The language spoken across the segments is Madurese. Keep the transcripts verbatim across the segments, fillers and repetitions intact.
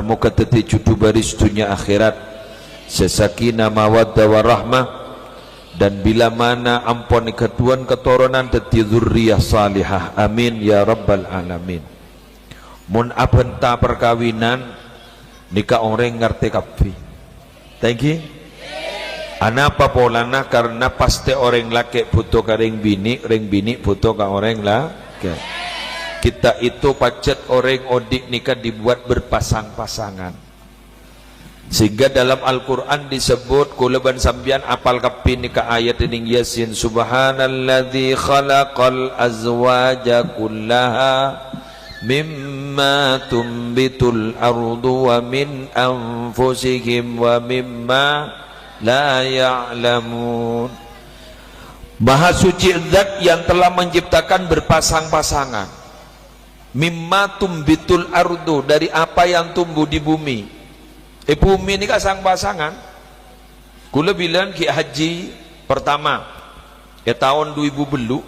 Moghâ dhâddhi judhu bâris dhunnya akhèrat, sè sakinah mawaddah warahmah, dan bilamana ampon èghâdhuwân katoronan dhâddhi dzurriyyah salihah. Amin, ya rabbal alamin. Mon abhânta parkabinan, nèka orèng ngartè kabbhi. Ta' ènggi? Anapa polana? Karna pastè orèng lakè' bhuto ka rèng binè', rèng binè' bhuto ka orèng lakè'. Kita itu pajhât orèng odi' nèka dibuat berpasang-pasangan. Sehingga dalam Al-Qur'an disebut, kaulâ bân sampèyan apal kabbhi nèka ayat nèng Yasin, "Subhanalladzi khalaqal azwaja kullaha mimma tumbitul ardu wa min anfusihim wa mimma la ya'lamun." Maha suci Zat yang telah menciptakan berpasang-pasangan. "Mimma tumbitul ardu", dari apa yang tumbuh di bumi. È bumi nèka sang-pasangan. Kaulâ bilân ghi' haji pertama, è taon du èbu bellu'.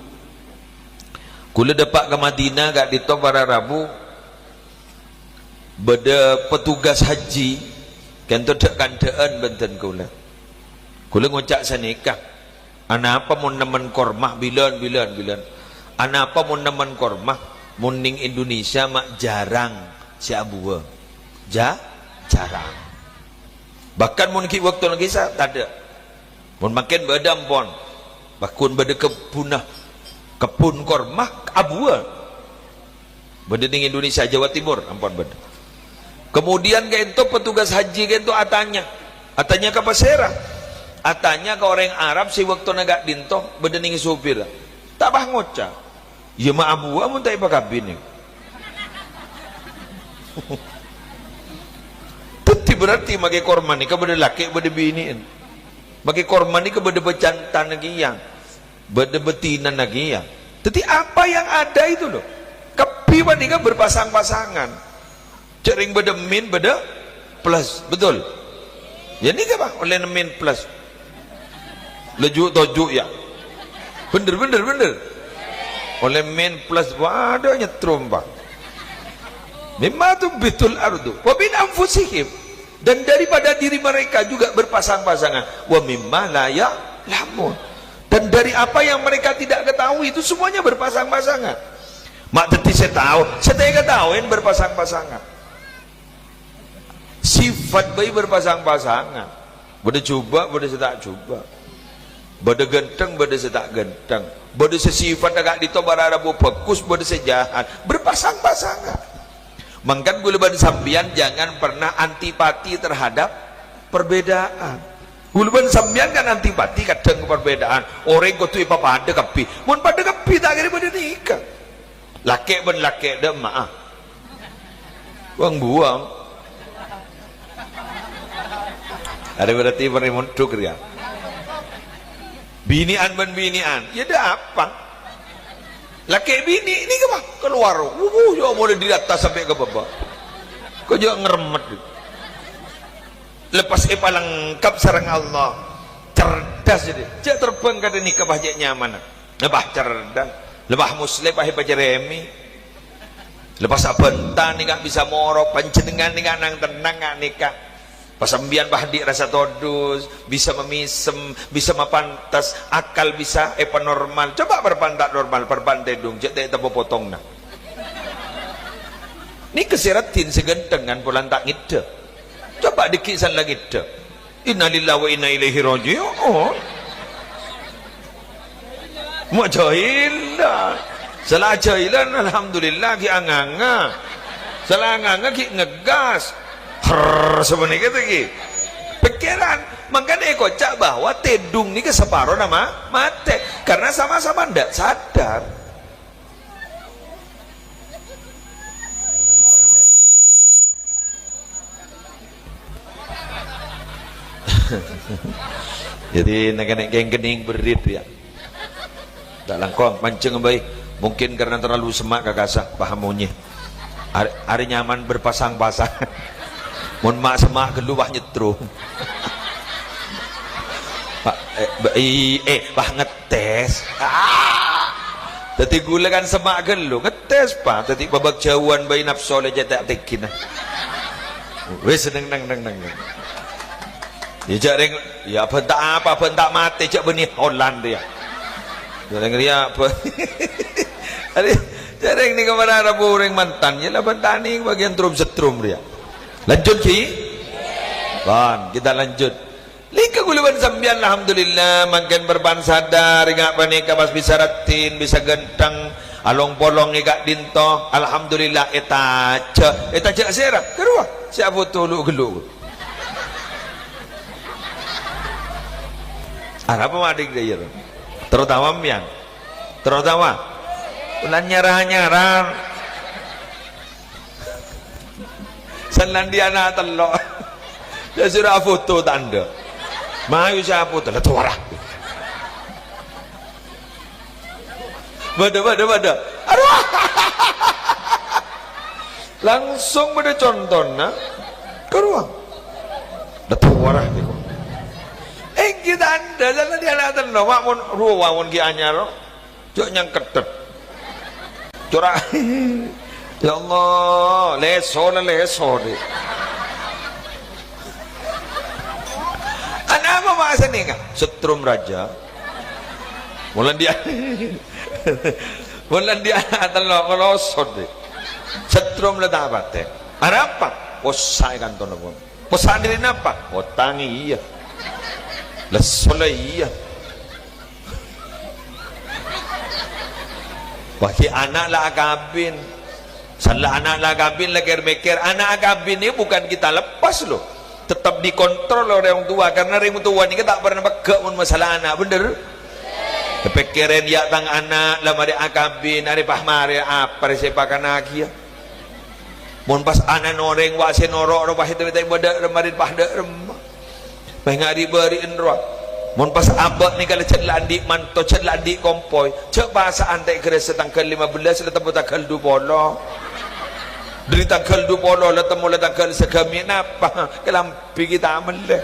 Kaulâ dâpa' ka Madinah ka'dinto para rabu. Bâdâ petugas haji, ka'dinto dhâ'-kandhâ'ân bhândhân kaulâ. Kaulâ ngoca' sanèka, "Anapa mon nemmen korma?" Bilân, bilân, bilân. "Anapa mon nemmen korma? Mon nèng Indonesia ma' jhârâng sè abuwâ." Ja-, jhârâng. Bahkan mon ghi' bâktona kèsa, tadâ'. Mon mangkèn bâdâ ampon. Bahkan bâdâ kebbhunna, kebbhun korma abuwâ. Bâdâ nèng Indonesia, Jawa Timur, ampon bâdâ. Kemudian ka'dinto petugas haji ka'dinto atanya. Atanya ka pasèra? Atanya ka orèng Arab sè bâktona ka'dinto bâdâ nèng sopir. Ta' pas ngoca', "Iyâ ma' abuwâ mon ta' èpakabin." Dhâddhi berarti makè korma nèka bâdâ lakè', bâdâ binè'en. Makè korma nèka bâdâ bâcantana kèya. Bâdâ bhâdhinana kèya. Dhâddhi apa yang ada itu loh. Kabbhi panèka berpasang-pasangan. Jhâ' rèng bâdâ min, bâdâ plus. Betul? Iyâ nèka, Pak, ollè min plus. Laju toju' ya. Bhender, bhender, bhender. Ollè min plus, waduh, nyetrum, Pak. "Mimma tumbitul ardu wa min anfusihim." Dan daripada diri mereka juga berpasang-pasangan. "Wa mimma la ya'lamun." Dan dari apa yang mereka tidak ketahui, itu semuanya berpasang-pasangan. Ma' dhâddhi sè tao, sè ta' èkataoè berpasang-pasangan. Sifat bhâi berpasang-pasangan. Bâdâ jhubâ', bâdâ sè ta' jhubâ'. Bâdâ ghântheng, bâdâ sè ta' ghântheng. Bâdâ sè sifatta ka'dinto para rabu bhâghus, bâdâ sè jahat. Berpasang-pasangan. Mangkana kaulâ bân sampèyan jangan pernah antipati terhadap perbedaan. Kaulâ bân sampèyan kan antipati kadhâng ka perbedaan. Orèng kodhu èpapadâ kabbhi. Mon padâ kabbhi, ta' kèra padâ nèka. Lakè' bân lakè' dâ' emma'a. Buang-buang. Arèya berarti mèrè mondhuk rèya. Binè'an bân binè'an, ya dâ' apa? Lakè' binè' nèka, Pak, kalowar. Wuh, wuh, ya, mulai dari atas sampai ke bawah. Kok jhâ' ngeremet. Lepas èpalengkap sareng Allah. Cerdas jadi. Jhâ' terbang ka nèka, Pak, jhâ' nyaman. Lebah cerdas, lebah muslim, pas èpacarèmè. Lebah sabhânta nèka bisa morok, panjhennengngan nèka nang-tennang nèka. Pas sampèyan pas andi' rasa todus, bisa mamèsem, bisa mapantes, akal bisa èpanormal. Coba' parpan ta' normal, parpan tèdung, jhâ' ta' ètemmo potongna. Nèka sè raddhin sè ghântheng kan polana ta' ngèdhâ. Coba' dhâggi' san la ngèdhâ. Innalillahi wa inna ilaihi raji'un. Ma' jhâhilan. Sala jhâhilan, alhamdulillah, ghi' anganga. Sala anganga ghi' ngegas. Herr, sapanèka ta' ghi'. Pèkkèran, mangkana èkoca' bahwa tèdung nèka saparona ma-, matè. Karena sama-sama ndak sadar. Jadi, nèka nèka kèng-kènèng berrit, ya. Ta' langkong, manjeng bhâi. Mungkin karena terlalu semma' ka kassa', paham monyè. Arè, arè nyaman berpasang-pasang. Mon ma' semma' ghâllu, wah, nyetrum. Pa-, eh, ba-, i-, eh, wah, ngetes. Ah! Dhâddhi ghulâ kan semma' ghâllu, ngetes, Pak. Dhâddhi bâbâk jhâuwân bhâi nafsu lè cè' ta' tègghina. Wis, neng, neng, neng, neng, neng. Ya, jhâ' rèng, ya, bânta' apa, bânta' matè, jhâ' bânnè Holland, ya. Jhâ' rèng rèya, bân-, arè, jhâ' rèng nèka para rabu orèng mantan, ya, la bânta'è bâgiyân trum-setrum, rèya. Lanjut, Ki. Bân, kita lanjut. Nèka kaulâ bân sampèyan, alhamdulillah, mangkèn bârbân sadar, ènga' panèka pas bisa raddhin, bisa ghântheng, along-polong è ka'dinto, alhamdulillah, ètajâ', ètajâ' sèra, karowa, sè afoto lu-ghâllu. Arapa madhing rèya, terutama sampèyan, terutama, lan nyara-nyara. Sananḍi' ana' tello'. Yâ, sèra afoto ta' enḍâ'. Mayu sè afoto, la towara. Bâḍâ, bâḍâ, bâḍâ. Aduh. Langsung bâḍâ contona. Karowa. La towara, nèko. Èngghi ta' enḍâ', sananḍi' ana' tello'. Ma' mon rowa mon ghi' anyar, no. Jhâ' nyangkeddhâ. Cora'. Ya Allah, lèso la lèso, Dik. Anapa ma' sanèka? Setrum rajâ. Mon anḍi', mon anḍi' ana' tello' koloso, Dik. Setrum la ta' patè. Arapa? Possa' è kantona, pon. Possa' ḍâri napa? Otang iyâ. Lèso la iyâ. Wah, ghi' ana' la akabin. San la ana' la akabin, la kèr-mèkkèr. Ana' akabin ini bukan kita lepas, loh. Tetap dikontrol oleh orang tua, karena orang tua ini ta' pernah pegghâ' mon masalah ana', bhender? Èpèkkèrè, "Yâ, tang ana' la marè akabin, arè pas marè apa rè sè èpakannaghiyâ?" Mon pas ana' orèng, wa' sè noro' rowa, pas ètè-, ètè bâḍâ remma, rè pas ḍâ' remma. Mè' ngari-bâri'en rowa. Mon pas abâ' nèka la jhât la anḍi' manto, jhât la anḍi' kompoy. Jhâ' pasa'an tè' gherressa tangghâl lèma bellâs, la temmo tangghâl ḍu polo. Ḍâri tangghâl ḍu polo, la temmo la tangghâl sagâmè', napa? Kalambhi ghi' ta' mellè.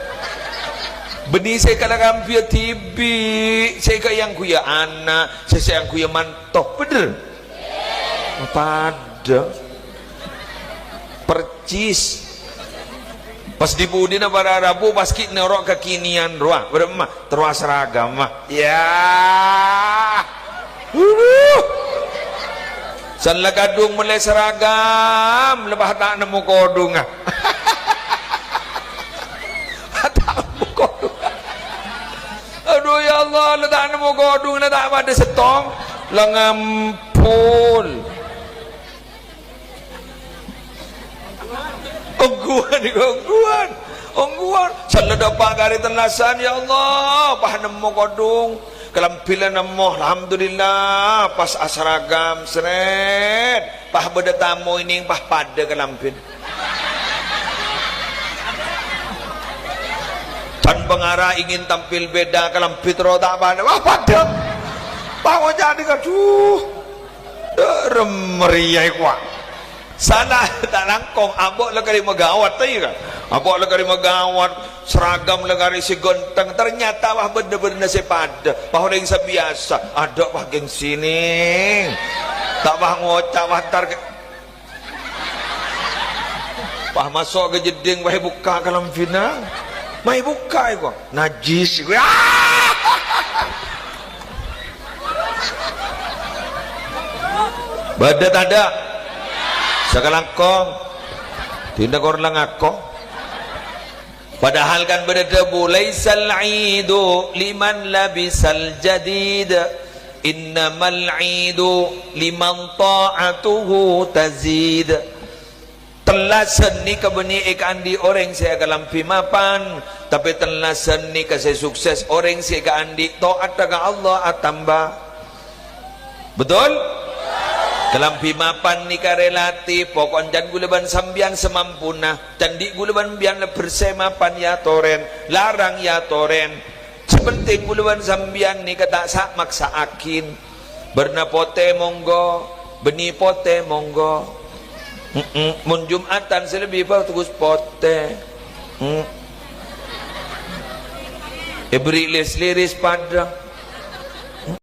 Bânnè sè èkalambhiyâ dhibi', sè èkaèyangghuyyâ ana', sè, sè èyangghuyyâ manto. Bhender? Paḍâ. Percis. Pas ḍi-buḍina para rabu, pas ghi' noro' kekinian rowa. Bârâmma? Terro asaragam, ma. Yâ. Aduh. San la kaḍung mellè saragam, la pas ta' nemmo koḍungnga. Ta' nemmo koḍungnga. Aduh, ya Allah, la ta' nemmo koḍung, la ta' paḍâ sèttong. La ngampol. Ongghuwân, ongghuwân. Ongghuwân. San la ḍâpa' ka arè tellasan, ya Allah, pas nemmo koḍung. Kalambhi la nemmo, alhamdulillah, pas asaragam, srèt. Pas bâḍâ tamoy nèng, pas paḍâ kalambhina. Tanpa ngara ingin tampil beda, kalambhi terro ta' paḍâ. Wah, paḍâ. Pas ngoca' nèng, aduh. Ḍâ' remma rèya, èkowa. Sala ta' langkong, abâ' la karè magawat, ta' iyâ, kan? Abâ' la karè magawat, seragam la karè sè ghântheng. Ternyata, wah, bhender-bhender sè paḍâ. Wah, orèng sè biyasa. Aḍâ', wah, gengsi nèng. Ta' wah ngoca', wah, entar ke-, pas maso' ka jeḍḍing, wah, èbukka' kalambhina. Ma' èbukka', èkowa. Najis, èkowa. Bâḍâ taḍâ'? Sakalangkong. Ḍina kor la ngako. Padahal kan bâḍâ ḍhâbu, "Laisal 'idu liman labisal jadid, innamal 'idu liman ta'atuhu tazid." Tellasan nèka bânnè èkaanḍi' orèng sè akalambhi mapan, tapè tellasan nèka sè sukses orèng sè èkaanḍi' ta'atta ka Allah atamba. Betul? Kalambhi mapan nèka relatif, pokok can ghulâ bân sampèyan samampuna, can ḍi' ghulâ bân sampèyan la bersè mapan èyatorè, larang èyatorè. Sè pentèng ghulâ bân sampèyan nèka ta' sa-, maksa'aghi. Bârna potè monggo, bânnè potè monggo. Mm-mm. Mon Jum'atan sè lebbi bhâghus potè. Mm. Èberri' lis-liris paḍâ.